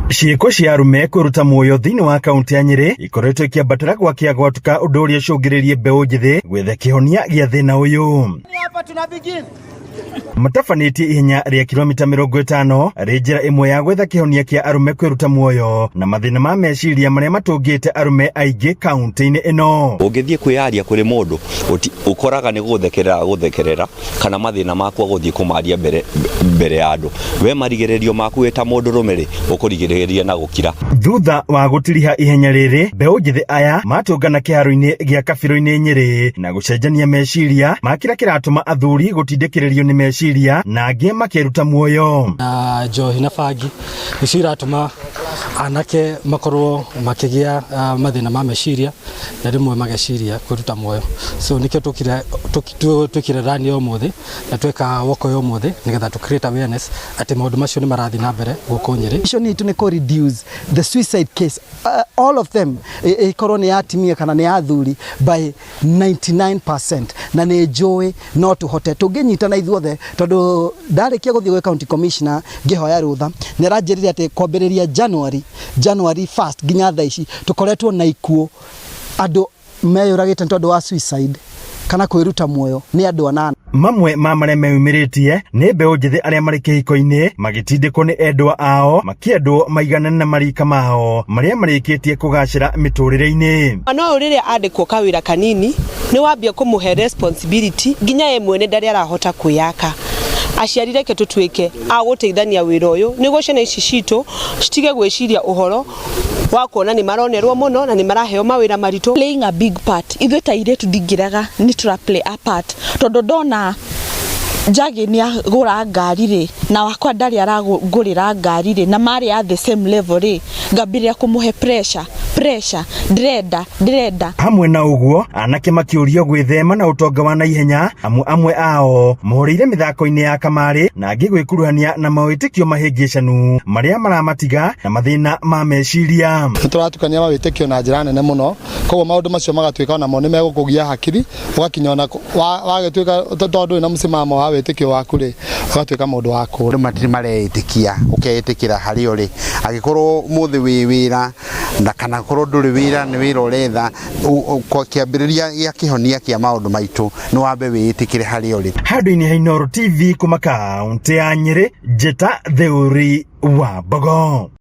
Ciĩko cia arũme kwĩruta muoyo thĩinĩ wa kaunti ya Nyĩrĩ ikoretwo ikĩambatĩra gwa kĩa gwatuka, ũndũ ũrĩa ũcũngĩrĩirie mbeũ njĩthĩ gwetha kĩhonia gĩa thĩna ũyũ. Matabanĩtie ihenya rĩa kilomita 50 rĩ njĩra ĩmwe ya gwetha kĩhonia kĩa arũme kwĩruta muoyo na mathĩna ma meciria marĩa matũngĩte arũme aingĩ kaunti-inĩ ĩno. Ũngĩthiĩ kwĩyaria kũrĩ mũndũ, ũkoraga nĩ gũgũthekerera agũthekerera, kana mathĩna maku agũthiĩ kũmaria mbere, mbere ya andũ. We marigĩrĩrio maku wĩ ta mũndũrũme rĩ, ũkũrigĩrĩria na gũkira. Thutha wa gũtiriha ihenya rĩrĩ, mbeũ njĩthĩ aya matũngana kĩharo-inĩ gĩa Kabirũ-inĩ Nyĩrĩ na gũcenjania meciria ma kĩrĩa kĩratũma athuri gũtindĩkĩrĩrio nĩ meciria na angĩ makeruta muoyo. Na njohi na bangi nĩcio iratũma anake makorwo makĩgĩa mathĩna ma meciria na rĩmwe mageciria kwĩruta muoyo. So nĩkĩo tũkire twĩkire run ya ũmũthĩ na tweka walk ya ũmũthĩ nĩgetha tũ create awareness atĩ maũndũ macio nĩ marathiĩ na mbere gũkũ Nyĩrĩ. Mission itũ nĩ kũ reduce the suicide case, all of them, ĩkorwo nĩ ya atumia kana nĩ ya athuri, by 99%, na nĩ njũĩ no tũhote tũngĩnyitana ithuothe, tondũ ndarĩkia gũthiĩ gwĩ county commissioner ngĩhoya rũtha, nĩ aranjĩrire atĩ kwambĩrĩria January 1st nginya thaa ici tũkoretwo na ikuũ, andũ meyũragĩte nĩ tondũ wa suicide kana kwĩruta muoyo nĩ andũ 8. Mamwe ma marĩa meyumĩrĩtie nĩ mbeũ njĩthĩ arĩa marĩ kĩhiko-inĩ magĩtindĩkwo nĩ endwa ao makĩendwo maiganane na marika mao marĩa marĩkĩtie kũgacĩra mĩtũrĩre-inĩ. Mwana ũyũ rĩrĩa andĩkwo kawĩra kanini, nĩ wambia kũmũhe responsibility nginya ye mwene ndarĩ arahota kwĩyaka. Aciari, reke tũtuĩke a gũteithania wĩra ũyũ nĩguo ciana ici citũ citige gwĩciria ũhoro wa kuona nĩ maronerwo mũno na nĩ maraheo mawĩra maritũ. Playing a big part. Ithuĩ ta airĩtu ndingĩrega nĩ tũra play a part, tondũ ndona Njagĩ nĩ agũra ngari rĩ, na wakwa ndarĩ arangũrĩra ngari rĩ, na marĩ at the same level rĩ, ngambĩrĩria kũmũhe pressure, pressure, ndĩrenda, ndĩrenda. Hamwe na ũguo, anake makĩũrio gwĩthema na ũtonga wa naihenya, amu amwe ao morĩire mĩthako-inĩ ya kamarĩ na angĩ gwĩkuruhania na mawĩtĩkio mahĩngĩcanu marĩa maramatiga na mathĩna ma meciria. Nĩ tũratukania mawĩtĩkio na njĩra nene mũno, koguo maũndũ macio magatuĩka onamo nĩ megũkũgia hakiri, ũgakinya ona wagĩtuĩka tondũ ndũrĩ na mũsimamo wa wĩtĩkio waku rĩ, ũgatuĩka mũndũ wa kũũra. Andũ matirĩ mareĩtĩkia, ũkeĩtĩkĩra harĩa ũrĩ, angĩkorwo ũmũthĩ wĩ wĩra na kana korwo ndũrĩ wĩra nĩ wĩra ũretha, kĩambĩrĩria gĩa kĩhonia kĩa maũndũ maitũ nĩ wambe wĩĩtĩkĩre harĩa ũrĩ. Handũ-inĩ ha Inooro TV kuma kaunti ya Nyĩrĩ, Njĩta Theuri wa Mbogo.